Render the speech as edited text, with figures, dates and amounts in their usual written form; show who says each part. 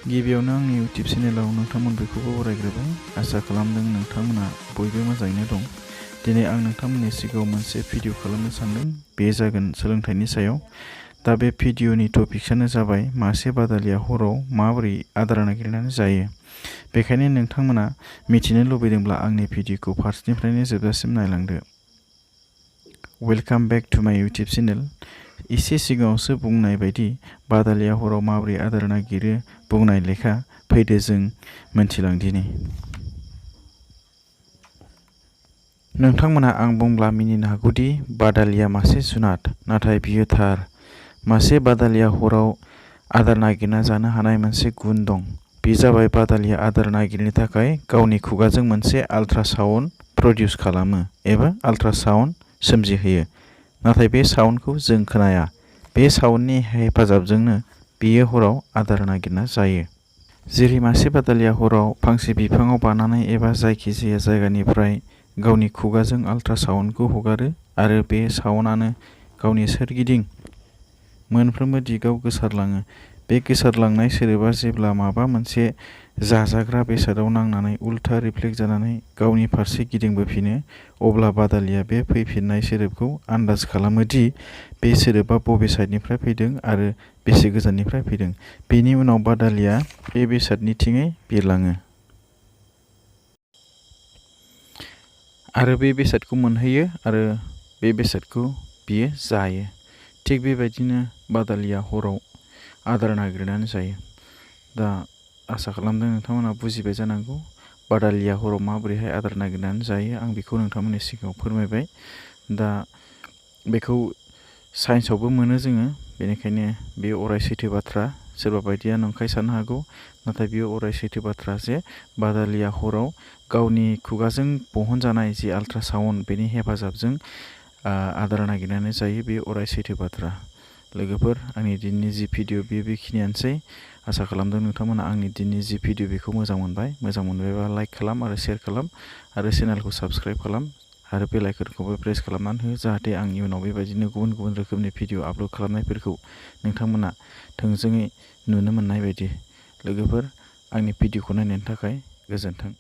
Speaker 1: गिबियावनो आंनि इउटिउब चेनेलाव नोंथांमोन बयखौबो बरायग्रोबाय। आसा खालामदों नोंथांमोना बयबो मोजाङैनो दं। दिनै आं नोंथांमोननि सिगाङाव मोनसे भिडिअ खालामनो सानदों। बे जागोन सोलोंथाइनि सायाव। दा बे भिडिअनि टपिक्सआनो जाबाय मासे बादालिया हराव माबोरै आदार नागिरनानै जायो। बेखायनो नोंथांमोना मिथिनो लुबैदोंब्ला आंनि भिडिअखौ फार्स्टनिफ्रायनो जोबजासिम नायलांदो। वेलकाम बेक टु माय इउटिउब चेनेल। एसे सिगाङावसो बुंनाय बायदि बादालिया हराव माबोरै आदार नागिरो बुंनाय लेखा फैदो जों मोनथिलांदिनि। नोंथांमोना आं बुंब्ला मिनिनो हागौदि बादालिया मासे जुनाद, नाथाय बियो थार। मासे बादालिया हराव आदार नागिरना जानो हानाय मोनसे गुन दं। बे जाबाय बादालिया आदार नागिरनो थाखाय गावनि खुगाजों मोनसे आल्ट्रासाउन्ड प्रडिउस खालामो एबा आल्ट्रासाउन्ड सोमजिहोयो। नाथाय बे साउन्डखौ जों खोनाया। बे साउन्डनि हेफाजाबजोंनो बियो हराव आदार नागिरना जायो। जेरै मासे बादालिया हराव फांसे बिफाङाव बानानै एबा जायखिजाया जायगानिफ्राय गावनि खुगाजों आल्ट्रासाउन्डखौ हगारो आरो बे साउन्डआनो गावनि सोरगिदिं मोनफ्रोमबो दिगाव गोसारलाङो। बे गोसारलांनाय सोदोबा जेब्ला माबा मोनसे जाजाग्रा बेसादाव नांनानै उल्था रिफ्लेक्ट जानानै गावनि फारसे गिदिंबोफिनो, अब्ला बादालिया बे फैफिननाय सोदोबखौ आन्दाज खालामो दि बे सोदोबा बबे साइडनिफ्राय फैदों आरो बेसे गोजाननिफ्राय फैदों। बेनि उनाव बादालिया बे बेसादनिथिङै बिरलाङो आरो बे बेसादखौ मोनहैयो आरो बे बेसादखौ बियो जायो। थिग बेबायदिनो बादालिया हराव आदार नागिरनानै जायो। दा आसा खालामदों नोंथांमोना बुजिबाय जानांगौ बादालिया हराव माबोरैहाय आदार नागिरनानै जायो। आं बेखौ नोंथांमोननि सिगाङाव फोरमायबाय। दा बेखौ साइन्सआवबो मोनो जोङो, बेनिखायनो बे अराय सैथो बाथ्रा। सोरबा बायदिया नंखाय साननो हागौ, नाथाय बेयो अराय सैथो बाथ्रा जे बादालिया हराव गावनि खुगाजों बहनजानाय जि आल्ट्रासाउन्ड बेनि हेफाजाबजों आदार नागिरनानै जायो। बे अराय सैथो बाथ्रा। लोगोफोर, आंनि दिनैनि जि भिडिअ बेखिनियानोसै। आसा खालामदों नोंथांमोना आंनि दिनैनि जि भिडिअ बेखौ मोजां मोनबाय। मोजां मोनबायबा लाइक खालाम आरो शेयार खालाम आरो चेनेलखौ साबस्क्राइब खालाम आरो बेल आइकनखौबो प्रेस खालामनानै हो, जाहाथे आं इयुनाव बेबायदिनो गुबुन गुबुन रोखोमनि भिडिअ आपल'ड खालामनायफोरखौ नोंथांमोना थोंजोङै नुनो मोननाय बायदि। लोगोफोर, आंनि भिडिअखौ नायनायनि थाखाय गोजोन्थों।